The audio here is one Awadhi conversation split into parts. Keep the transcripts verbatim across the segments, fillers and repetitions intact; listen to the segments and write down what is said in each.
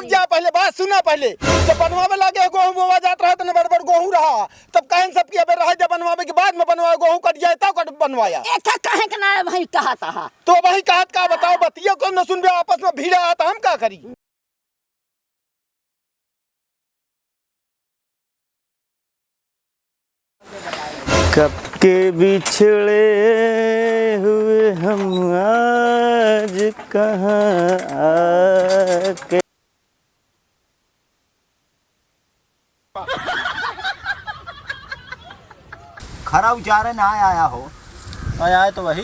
जा पहले बात सुना पहले। जब बनवावे लागे गोहूँ बोवा जात रहा, तने बड़ बड़ गोहूँ रहा, तब कहन सब कि अबे रहे, जब बनवावे के बाद में बनवावे, गोहूँ कट जाए तब कट बनवाया। एका कहे के ना वही कहा था। तो वही कहत का बताओ, बतिया कौन न सुनबे, आपस में भिड़ा त हम का करी? कब के बिछड़े हुए हम आज कहाँ आके। खरा उचारे ना आया हो। आया है तो वही।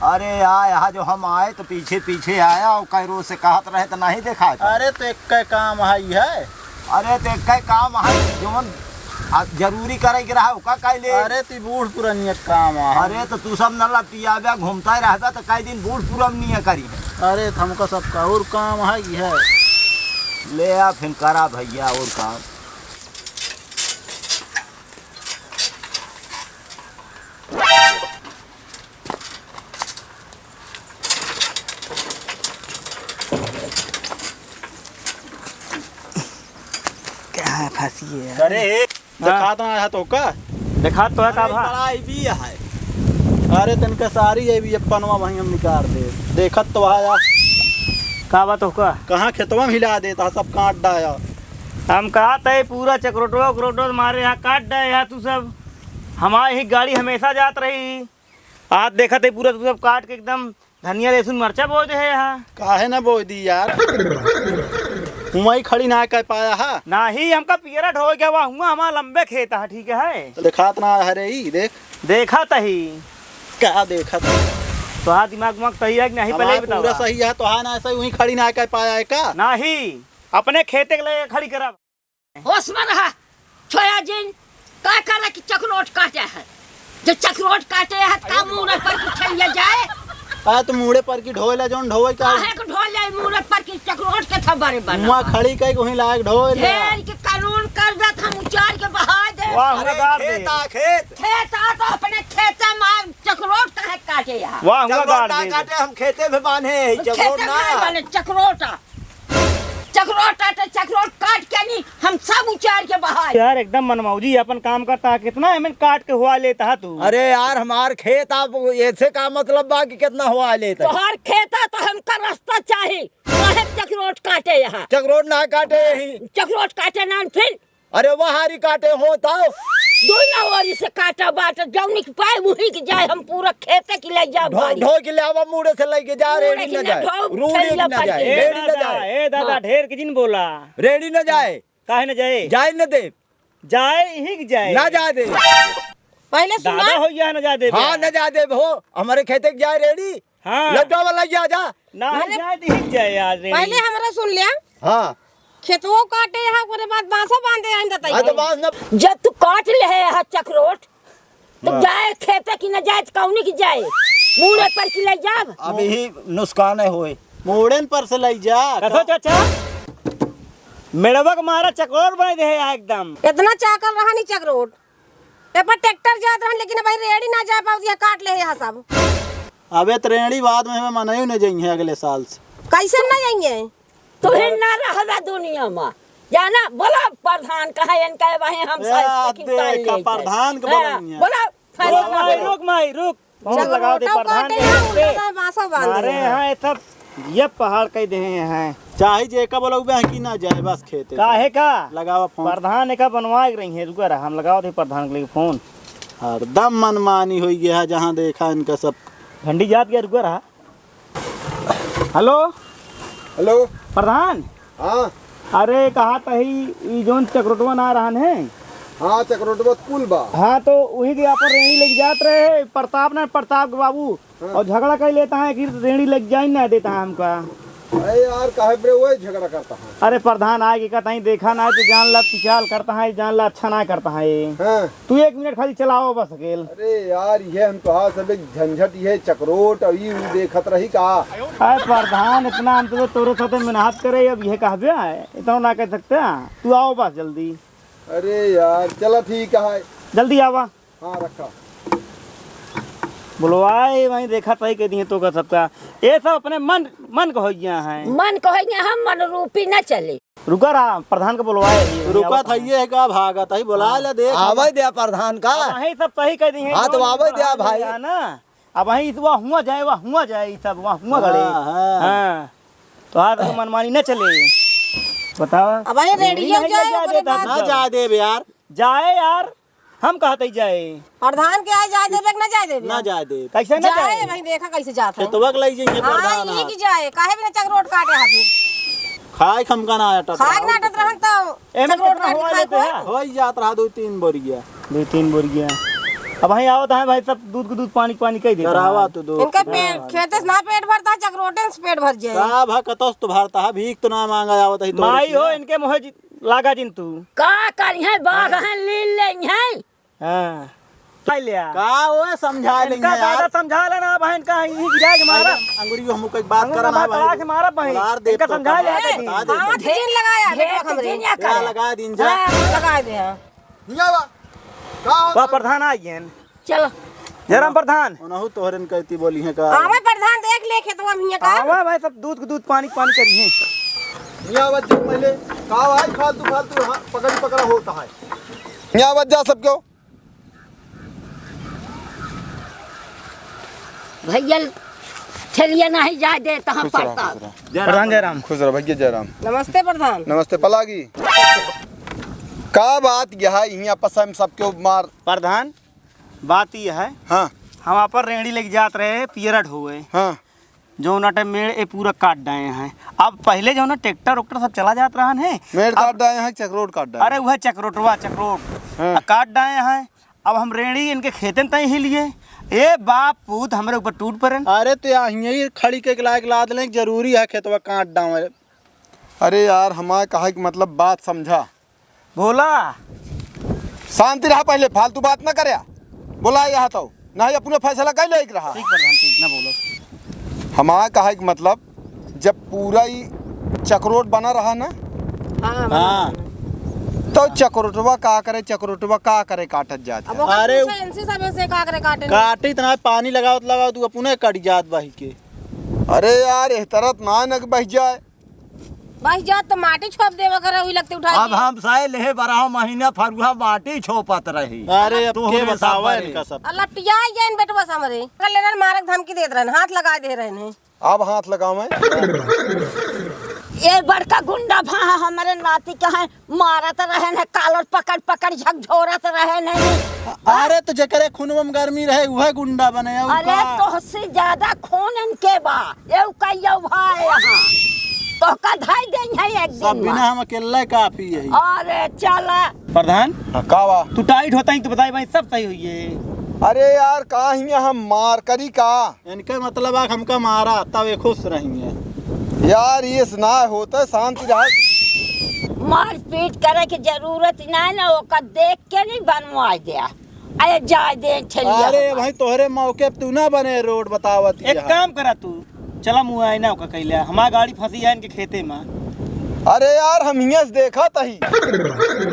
अरे यार, यहाँ जो हम आए तो पीछे पीछे आया और कै रोज से कहत रहे तो नहीं देखा था। अरे तो एक कै काम है, है। अरे तो एक कै काम है, जौन आ, जरूरी करे के रहा, ओका कह ले। अरे तू बूढ़ पुरनिया काम है। अरे तो तू सब न लपटियाबे, घूमता ही रहबे तो कई दिन बूढ़ पुरनिया करी। अरे तो हमका सबका और काम है कि है। ले आ फिर करा भैया और काम। कहाँ फंसी है यार? अरे, हाँ। देखात ना है तोहका? देखात तो है का अरे, भा? बड़ा ई भी है। अरे, तनका सारी ये भी पनवा वहीं हम निकाल दे। देखत तो है यार। का बात तोहका? कहाँ खेतवा में हिला देता, सब काट डाया। हम कहत है पूरा चकरोटवा उकरोटवा मारे यहाँ काट डाया तू सब। हमारी ही गाड़ी हमेशा जात रही। आज देखत है पूरा तू सब काट के एकदम धनिया, लहसुन, मरचा बोय दे है यहाँ। काहे ना बोय दी यार? हुआं ही खड़ी ना कर पाया है। नाही, हमका पियरा ढोए के बा, हुआं हमार लंबे खेत है, ठीक है? तो देखात ना है रे, ई देख। देखत ही। का देखत? तोहार दिमाग उमाग सही है कि नहीं, पहले ही हमार पूरा बतावा। सही है, तोहार ना सही, वहीं खड़ी ना कर पाया है का? नाही, अपने खेते के लिए खड़ी करब। होश में रहा, छोया जिन, का करे कि चकरोट काटे है? जो चकरोट काटे है, का मूड़े पर की ठेलिया जाए? आ, तो मूड़े पर की ढोए ला, जौन ढोए का? काहे को ढोए ला, मूड़े पर की चकरोट के था बड़े बना। मुआ खड़ी कई को ही लायक ढोए ला। ढेर के कानून कर दे, हम उचार के बहा दे। वाह, अरे, हुआ खेत दे। आ, खेत। खेत आ तो अपने खेते में चकरोट काहे काटे है? वाह, हुआ चकरोट गाड़ ना दे। काटे, हम खेते में बांधे, चकरोट खेते ना। में बांधे, चकरोट आ। चकरोट आटे, चकरोट काट के नी, हम सब उचार के बहाए। यार, एकदम मनमौजी अपन काम करता है, कितना एमन काट के हुआ लेता है तू? अरे यार, हमार खेत आप ऐसे का मतलब बा कि कितना हुआ लेता है? तोहार खेत है तो हमका रास्ता चाही, काहे चकरोट काटे यहाँ? चकरोट ना काटे यही। चकरोट काटे ना फिर? अरे वह हारी काटे हो तो। दुइया ओरी से काटा बाट, जौनी के पाए उही के जाए, हम पूरा खेते के ले जाब ढो-, बारी। ढो के ले आवा, मूड़े से लेके जा, मूड़े रेड़ी के न ना जाए, ढो, रूड़ी थैला न पर जाए, के। ए रेड़ी न दादा, जाए। ए दादा, हाँ। ढेर के जिन बोला। रेड़ी न जाए। काहे न जाए? जाए न दे। जाए ही के जाए। ना जाए दे। पहले सुना। दादा हो गया न जाए दे हाँ, बे। न जाए दे हो, हमारे खेते के जाए रेड़ी। हाँ। लड्डू वाला जा, जा। ना अरे, जाए तो ही जाए यार रे। पहले हमरा सुन लिया। हाँ। खेतवो काटे यहाँ, ओकरे बाद बांसो बांधे यहाँ बताइए। हाँ, तो बांस ना। जब तू काट ले है यहाँ चकरोट, तो हाँ। जाए खेते की न जाए, तो कौनी की जाए? मूड़े पर की ले जाब। अब यही नुकसान है होए। मूड़न पर से ले जा। कसो चाचा? मेड़वा के मारा चकरोट बने दे है यहाँ एकदम। इतना चाकल रहा नहीं चकरोट। ए पर ट्रैक्टर जात रहन, लेकिन भाई रेड़ी ना जा पावत, यहाँ काट ले यहाँ सब। अबे त रेड़ी बाद में हमें मनाई न जाइए अगले साल से। कैसे ना जाइए? तुहिन ना रहबा दुनिया में। जाना, बोला प्रधान कहाँ इनका वहीं हम ए, साइकिल आ, की उतार देख, ले प्रधान के हाँ, बोला नहीं है। बोला, फैसला रुक माई, बोला। रुक माई, रुक। फोन लगाओ दे चकरोटो प्रधान काटे के हैं, पे। उनका बांसो बांधे अरे हैं। हाँ, ये सब ये पहाड़ कह दे हैं। चाहे जे का बोला, उबे की ना जाए, बस खेते काहे का? का? लगावा फोन। प्रधान का बनवाए के रही है, रुका रहा, हम लगाओ थे प्रधान के लिए फोन। हरदम मनमानी होई गया है, जहाँ देखा इनका सब। घंटी जात गया, रुका रहा। हेलो। हेलो। प्रधान। हाँ। अरे, कहा तही, ई जौन चकरोटवा ना रहन है? हाँ, चकरोटवा त कुल बा। हाँ, तो वही के अपन रेड़ी लेके जात रहे, प्रताप ना, प्रताप के बाबू। हाँ। और झगड़ा कर लेता है कि रेड़ी लेके जाए ना देता है हमका। अरे यार, काहे बरे वही झगड़ा करता है? अरे, प्रधान आए के कहता है, देखा ना तो जान ला, पिचाल करता है, जान ला, अच्छा ना करता है। हाँ। तू एक मिनट खाली चलाओ बस अकेल। अरे यार, ये हम तोहार सब एक झंझट, ये चकरोट और ये ऊ देखत रही का? अरे प्रधान, इतना हम तो तोरे साथे मेहनत करे, अब ये कहबे है, इतना ना कह सकते हैं। तू आओ बस जल्दी। अरे यार, चला ठीक है। जल्दी आवा। हाँ, रखा। बुलवाए वहीं देखत रही के दिए तो का सबका। ये सब अपने मन, मन को हो गया है। मन को हो गया, हम मन रूपी न चले। रुका रहा, प्रधान के बोलवाए ही, रुका आवत था, हैं। ये है का भागत है, बोलाए ला देख। आवे द्या प्रधान का। अब वहीं सब सही कह दी है, हाँ, तो आवे द्या भाई। ना, अब वहीं से वह हुआ जाए, वह हुआ जाए, ये सब वह हुआ गड़े। हाँ, हाँ। हाँ, तो आज तो मनमानी न चले। बतावा। अब वहीं रेडियो रेडियो जाए, जाए ओकरे देता बाद ना। जाए देब यार। जाए यार, हम कहत ही जाए। प्रधान के आए जाए देबे कि ना जाए देबे? ना जाए देब। कैसे ना जाए? जाए? भाई देखा कैसे जात है। खेतवा के लई जाइए हाँ, प्रधान यही आप। की जाए, काहे बिना चकरोट काटे है फिर? खाए खमका ना आटा खाए ना आटा रहन तो एमे चकरोट कितना काट के हुआ खाए लेते को। हैं? हो ही जात रहा दो तीन बोरिया। दो तीन बोरिया। अब भाई आवत है भाई, सब दूध को दूध, पानी को पानी कह देते हैं। करावा तो दो। इनका पेट, खेते से ना पेट भरता, चकरोटे से पेट भर जाए। का भा कतौ से तो भरता है, भीख तो ना मांगा आवत है तो माई हो, इनके मुँहे लागा जिन तू। का करिहैं, बाघ हैं, लील लेइहैं। हाँ। समझा लिया। का वो समझा इनका लेंगे यार। दादा समझा लेना, बहन का ही गिरा के मारा। अंगुरी हमको एक बात अंगुरी करना है भाई। मारा बहन। मार दे इनका तो समझा लिया बता दे। हाथ जिन लगाया बेटा हमरे। जिन या क्या करे? लगा दिन जा। हाँ, लगा दे, हाँ। हिया बा। का होता? वाह, प्रधान आ गए हैं। चलो। जयराम प्रधान। ओनहु तोहरे न कहती बोली है का? आवे प्रधान देख ले खेतवा में हिया का? आवा भाई, सब दूध के दूध, पानी के पानी करी है। हिया बच्चा पहले का भाई फालतू फालतू हाँ, पकड़ी पकड़ा होता है। हिया बच्चा सब क्यों? भैया, ठेलिया नहीं जाए दे, तहाँ खुश रहो, पड़ता। खुश रहो। प्रधान जयराम। खुश रहो भैया जयराम। नमस्ते प्रधान। नमस्ते पलागी। का बात यह है, हियाँ पसम सबके मार। प्रधान, बात यह है, हाँ। हम आपन रेंड़ी लेके जात रहे, पियरा ढोवे। हाँ। जौन अटे मेड़ ए पूरा काट डाए हैं। अब पहिले जौन ट्रैक्टर उक्टर सब चला जात रहन है, मेड़ अब काट डाए हैं, चकरोट काट डाए अरे हैं। वह चकरोटवा, चकरोट। हाँ। आ काट डाए हैं। अब हम रेंड़ी इनके खेते में तय ही लिए। ए बाप पूत हमरे ऊपर टूट पड़े। अरे तो यहाँ यहीं खड़ी के लायक लाद लें, जरूरी है खेतवा काट डावे। अरे यार, हमारे कहे के मतलब बात समझा। बोला। शांति रहा, पहले फालतू बात ना करे। बोला यहाँ तो, नहीं अपने फैसला कर ले एक रहा। ठीक प्रधान, ठीक ना बोलो। हमारा कहे के मतलब, जब पूरा ही चकरोट बना रहा ना, हाँ, हाँ। तो चकरोटवा का करे, चकरोटवा का करे, काटत जात अब है। ओकर अरे, पूछे इनसे सब ऐसे का करे काटे ना। काटी तना पानी लगावत लगावत तू अपने कट जात बही के। अरे यार, एह तरह ना नक बह जाए। बस जा तो माटी छोप देवा करे, उही लगते उठा अब के। हम साए लेहे बारह महीना फरुहा माटी छोपत रही। अरे, अब तोहरे के बतावा सब इनका सब। आ लपटिया गया इन बेटवा से हमरे। कल लेनन मारक धमकी देत रहन, हाथ लगा दे रहन हैं। अब हाथ लगावे। ये बड़का गुंडा भा हमरे नाती के हैं, मारत रहन है, कालर पकड़ पकड़ झकझोरत रहन है। अरे, तो जेकरे खूनवा में गर्मी रहे, उहे गुंडा बने, और अरे, का? तोहसे ज्यादा खून इनके बा। एउ कहियो भाई यहाँ। तोहका धाई देइहैं एक दिन सब बिना मा। हम अकेले काफी है। अरे, चला। प्रधान, हाँ, का बा? तू टाइट होता ही तो बताई भाई, सब सही होइए। अरे यार, का हियाँ हम मार करी का? इनके मतलब आ हमका मारा, तब ये खुश रही है। यार, ये ना होता, शांति रहा। मारपीट करे के जरूरत नहीं ना, ओका देख के नहीं बनवाई दे। अरे जाए दे, चलिए अरे हमारे। भाई, तोहरे मौके पे तू ना बने रोड बतावत एक यहाँ। काम करा तू, चला मुआयना ओका कैले, हमार गाड़ी फंसी है इनके खेते में। अरे यार, हम हियाँ से देखा तही।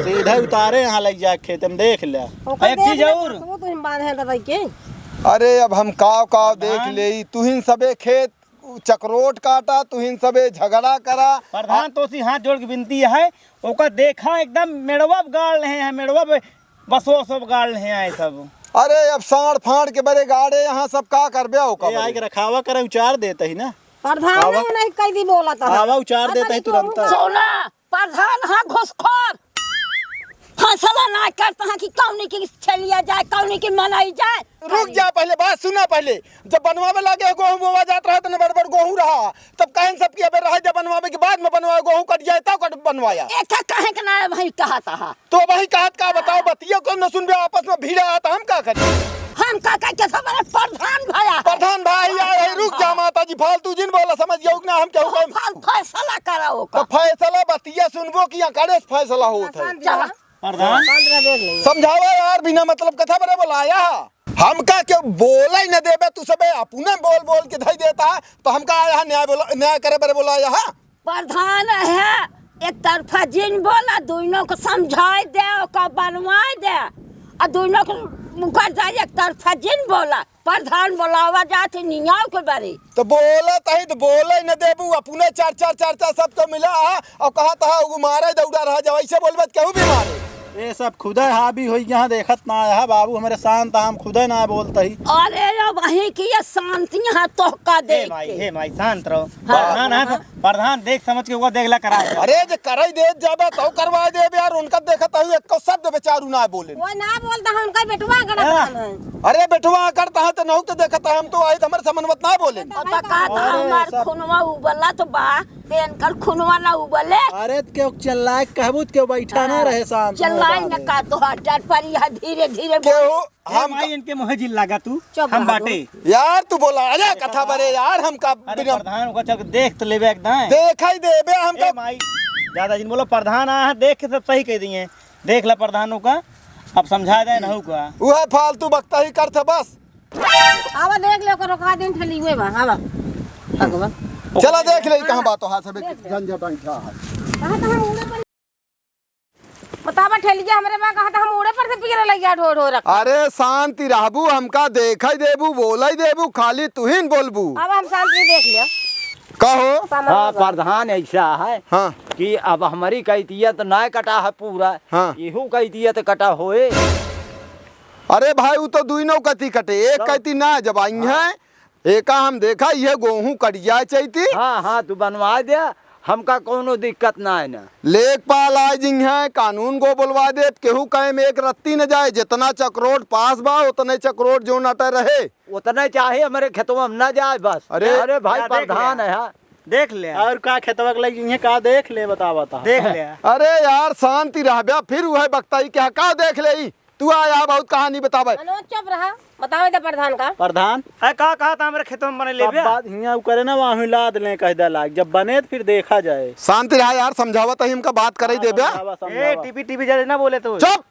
सीधे उतारे यहाँ लग जाए खेते में, देख ले। ओकर एक देख चीज ले, और। वो तो हम बांधे हैं दवाई के। अरे अब हम काव काव देख प्रधान। ले, तुहिन सबे खेत चकरोट काटा, तुहिन सबे झगड़ा करा। प्रधान तो सी हाथ जोड़ के विनती है, ओका देखा एकदम मेड़वा गाड़ रहे हैं, मेड़वा बसो सब गाड़ ले आए सब। अरे, अब साँड़ फाँड़ के बरे गाड़े, यहाँ सब का करबे, ओका ए, बरे? आइके रखावा करे, उचार देत ही ना। प्रधान आवा। नहीं, नहीं, कैदी बोलत है। आवा, उचार देत ही तुरंत। सोना, प्रधान, हाँ, घुसखोर। फैसला ना करता है कि कौनी की छेलिया जाए, कौनी की मनाई जाए। रुक जा, पहले बात सुना पहले। जब बनवावे लागे गोहूँ बोवा जात रहा, तने बड़ बड़ गोहूँ रहा, तब कहन सब कि अबे रहे, जब बनवावे के बाद में बनवावे, गोहूँ कट जाए, तब कट बनवाया। एका कहे के ना भाई कहत हा। तो भाई कहत का बताओ, बतिया कौन न सुनबे, आपस में भिड़ा, तो हम का करी? हम का कहे के सब, अरे प्रधान भया है। प्रधान भाई आए है, रुक जा माता जी, फालतू जिन बोला, समझ गया कि ना, हम क्या हुआ? फै-, फैसला कराओ का। तो फैसला बतिया सुनबो कि यहाँ कड़े से फैसला होत है। चला। प्रधान। समझावा यार, बिना मतलब कथा बरे बोलाया। हमका क्यों बोले न देबे तू सबे, अपने बोल बोल के धई देता, तो हमका यहाँ न्याय बोला, न्याय करे बरे बोला यहाँ। प्रधान है, एक तरफा जिन बोला, दोनों को समझाए दे, ओका बनवाए दे, आ दोनों को मुकर जाए, एक तरफा जिन बोला। प्रधान बोलावा जात है नियाव के बारे। तो बोलत ही तो बोले न देबू, अपने चार चार चार चार सबके मिला हा, और कहत हा उ मारे दौड़ा रहा, जब ऐसे बोलबे तो केहू भी मारे। ये सब खुदे हावी होई, यहाँ देखत ना आया बाबू, हमरे शांत, हम खुदे ना बोलत ही। अरे अब वहीं की ये शांति यहाँ तोहका ए देख माई, के। हे माई, शांत रहो। हाँ, प्रधान है, हाँ। प्रधान देख समझ के वो देखला करा। अरे जे कराई दे जाबा तो करवा दे यार, उनका देखत ही एको शब्द बेचारू ना बोले। वो ना बोलता है, उनका बेटवा गलत हाँ। काम है। अरे बेटवा करता है तो नहु तो देखत है, हम तो आई तो हमरे समन्वत ना बोले। अब का था अरे हमार सब खुनवा उबला तो बा, ते इनकर खुनवा ना उबले। अरे त केहू चिल्लाए के कहबू त केहू बैठा ना हाँ। रहे शांत चिल्लाए होके। न का तो हट डर पर यह धीरे धीरे केहू ए हम माई, इनके मुँहे जिन लागा तू, चुप हम रह बाटे। यार तू बोला, अरे कथा बरे यार, हम का अरे बिना प्रधान ओका चल के देख तो लेबे एकदम। देखा ही देबे हम ए का माई, ज्यादा जिन बोलो, प्रधान आ देख के सब सही कह दिए। देख ले प्रधान ओका, अब समझा जाए नहु का। वह फालतू बकता ही करत बस। आवा देख ले, ओकर ओका दिन ठेली हुए बा, आवा। आगवा। चला देख ले, कहाँ बात हो, हाथ से देख ले। झंझट ऐठा है। कहाँ, कहाँ उड़े पर बतावा ठेलिया हमरे बा, कहाँ त हम उड़े पर से पीरे लइया ढो ढो रख। अरे शांति रहबू, हमका देखई देबू, बोलई देबू, खाली तुहिन बोलबू। अब हम शांति देख लिया। कहो। सामान हाँ, होगा। प्रधान ऐसा है हाँ। कि अब हमरी कैतिया तो ना कटा है पूरा, हाँ। इहू कैतिया तो कटा होए। अरे भाई, उ तो दुइनो कती कटे, एक तब? कती ना जब आई हाँ। हैं, एका हम देखा, ये गोहूँ कट जाए चैती। हाँ, हाँ, तू बनवा दे, हमका कौनो दिक्कत ना है ना। लेखपाल आए जिंहे, कानून गो बोलवा दे, केहू कहे में एक रत्ती न जाए, जितना चकरोट पास बा, उतने चकरोट जो नटे रहे। उतने चाहे हमरे खेतवा में न जाए बस। अरे। अरे भाई, या देख प्रधान ले। है, हाँ। देख ले। और का खेतवा के लगी इहे का देख ले, बता, बता। देख ले। अरे यार, शांति रहब्या, फिर वह बकताई क्या, का देख ले ई? तू आया बहुत कहानी बतावे। मनोज, चुप रहा, बतावे दे प्रधान का। प्रधान। अरे का कहा था हमरे खेतवा में बने सब लेब्या? बात हियाँ उ करे ना, वहाँ लाद लें, कह दे लाग। जब बने तो फिर देखा जाए। शांति रहा यार, समझावा तही हमका बात करे हाँ, देब्या। समझावा, ए, समझावा। टीवी, टीवी ज्यादा ना बोले तो। चुप।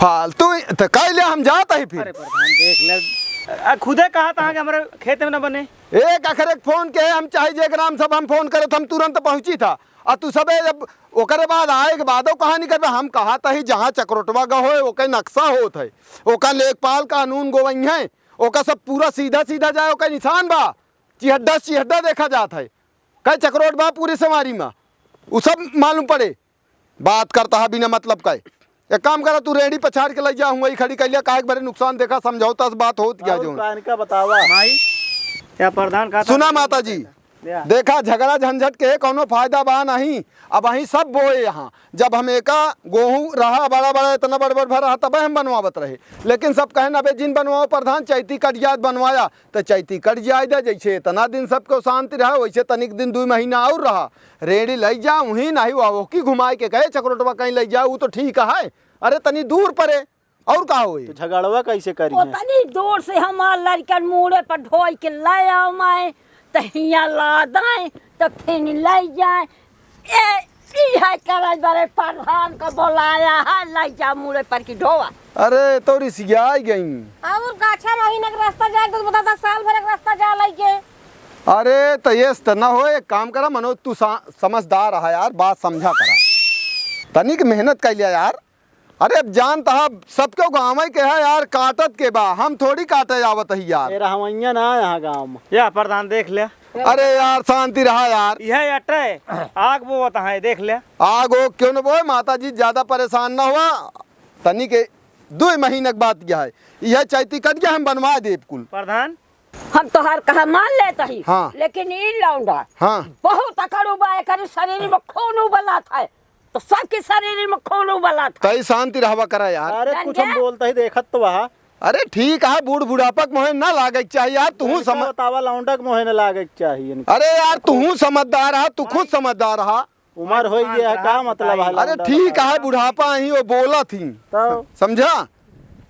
फालतू ही, तो कह ले हम जात ही फिर। अरे प्रधान, देख ले। आ, खुदे कहा था कि हमरे खेत में ना बने। एक अखरे के फोन के हम चाहे जे ग्राम सभा में फोन करत, हम तुरंत पहुँची था। आ तू सबे जब ओकरे बाद आए के बादो कहानी करबे, हम कहा तही जहाँ चकरोटवा ग होए, ओके नक्शा होत है, ओका लेखपाल कानून गोवई है, ओका सब पूरा सीधा सीधा जाए, ओका निशान बा, चिहड्डा चिहड्डा देखा जात है, कई चकरोट बा पूरी संवारी में, उ सब मालूम पड़े। बात करता है बिना मतलब का। एक काम करा, तू रेड़ी पछाड़ के लइ जा, हुआं खड़ी कर लिया, काहे के बरे नुकसान देखा, समझौता से बात होत क्या और जो। का इनका बतावा? माई, या प्रधान का सुना था? माता जी, या। देखा, झगड़ा झंझट के कौनो फायदा बा नहीं। अब वहीं सब बोए यहाँ, जब हम एका गोहूँ रहा बड़ा बड़ा, इतना बड़ बड़ भर रहा, तब हम बनवावत रहे। लेकिन सब कहेन, "अबे जिन बनवाओ प्रधान, चैती कट जात बनवाया।" तो चैती कट जाए दे, जैसे इतना दिन सबको शांति रहा, वैसे तनिक दिन दुइ महीना और रहा। रेड़ी लइ जा, वहीं नहीं हुआ, ओकी घुमाए के कहे, "चकरोटवा कहीं लइ जा, उ तो ठीक है, अरे तनी दूर परे।" और का होई? तो झगड़वा कैसे करी है? ओतनी दूर से हमार लड़कन मूड़े पर ढोई के ले आओ माए, त हियाँ लादाए, त फिर ले जाए। ए, ई है करे बरे प्रधान का बोलाया है, ले जा मूड़े पर की ढोवा। अरे, तो रिसियाई गई। और का, छह महीने का रास्ता जाए, तो बता, दस साल भर का रास्ता जा लइके। अरे, तो ये त ना हो, एक काम करा मनोज, तू सा-, समझदार है यार, बात समझा करा, तनिक मेहनत कर लिया यार। अरे अब जानत ह, सबके गाँव के है यार, काटत के बा, हम थोड़ी काटे आवत ही यार। ए रहवैया ना यहाँ गाँव में। या प्रधान देख ले। अरे यार शांति रहा यार। यह अटे आग बोवत है, देख ले। आग हो क्यों न बोए, माता जी ज्यादा परेशान ना हुआ, तनी के दुइ महीने के बात क्या है, यह चैती कट गया, हम बनवा देब कुल। प्रधान, हम तोहार कहा मान लेत ही, हाँ। लेकिन ई लौंडा हाँ। बहुत अकड़ उबा, एकर शरीर में खून उबलत है, तो सबके शरीर में खून उबलत है। तई शांति रहवा करा यार। अरे कुछ हम बोलत ही देखत तो वहा। अरे ठीक है, बूढ़ बुढ़ापा के मोहे ना लागे के चाहिए यार, तुहू समझ बतावा, लौंडा के मोहे ना लागे के चाहिए इनके। अरे यार तुहू समझदार हा, तू खुद समझदार हा। उमर होइ गया है, का मतलब है अरे लौंडा ठीक है, बुढ़ापा ही वो बोलत ही। तो? समझा?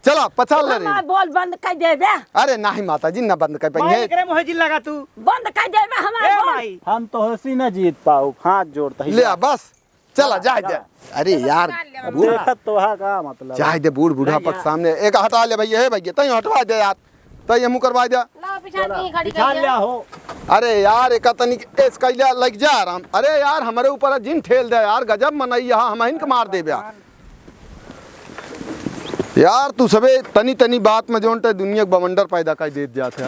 चला, पछाड़ ले रे। हमार बोल बंद कर देबे। अरे नाही माता जी, ना बंद कर पाई माई, है। एकरे मुँहे जिन लगा तू। बंद कर देबे हमार ए बोल। माई। हम तोहसी ना जीत पाउब, हाथ जोड़त ही ले जा। आ, बस, चला, जाए दे। अरे यार, बूढ़ देखत तो हा का मतलब है? जाए दे, बूढ़ बुढ़ापा के सामने। एक हटा ले भैया, हे भैया, तई हटवा दे यार, तई हमू करवा दे। ला, पिछाड़ के ही खड़ी कर दिया। हो। अरे यार, एक तनी एस कैला लग जा आराम। अरे यार, हमरे ऊपर जिन ठेल दे यार, गजब मनई यहाँ, हम इनके मार देबे यार। यार, तू सबे तनी तनी बात में जौन ते दुनिया के बवंडर पैदा कर देत जात है।